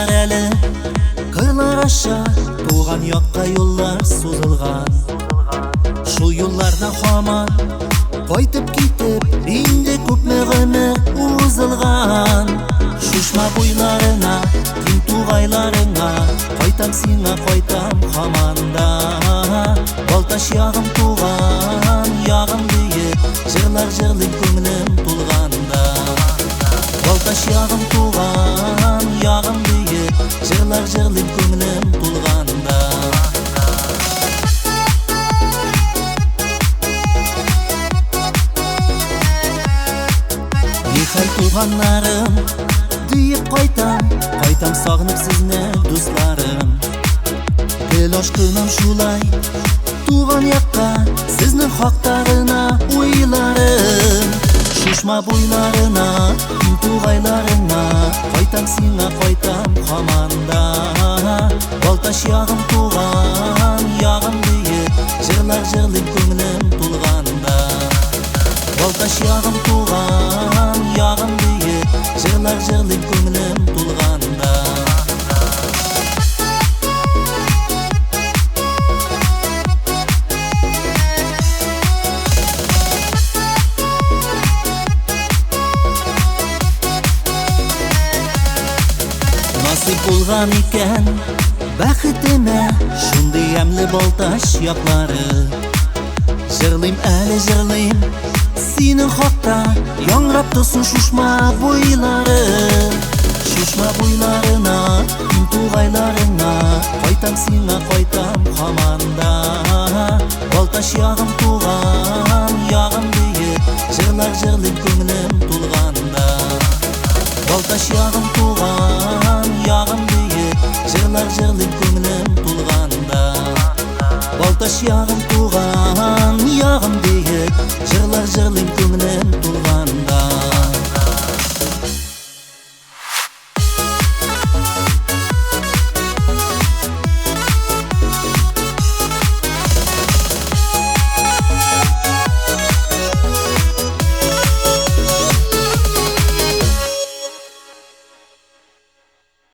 Таулар әле кырлар аша туган якка юллар сузылган. Шул юллардан һаман кайтып китеп, инде күпме гомер узылган. Шушма буйларына, киң тугайларыңа, кайтам сиңа, кайтам һаман да. Балтач ягым, туган ягым диеп, җырлар җырлыйм күңелем тулганда. Балтач ягым, туган ягым диеп, җырлар җырлыйм күңелем тулганда. Нихәл, туганнарым, диеп кайтам, кайтам сагынып сезне, дусларым. Тел ашкыным шулай туган якка, сезнең хакта гына уйларым. Шушма буйларына, киң тугайларыңа, кайтам сиңа, кайтам һаман да. Балтач ягым, туган ягым диеп, җырлар җырлыйм күңелем тулганда. Балтач ягым, туган ягым диеп, җырлар җырлыйм күңелем тулганда. Насыйп булган икән бәхетемә шундый ямьле Балтач яклары. Җырлыйм әле, җырлыйм синең хакта, яңгырап торсын Шушма буйлары. Шушма буйларына, киң тугайларыңа, кайтам сиңа, кайтам һаман да. Балтач ягым, туган ягым диеп, җырлар җырлыйм күңелем тулганда. Балтач ягым, туган ягым диеп, җырлар җырлыйм күңелем тулганда. Балтач ягым,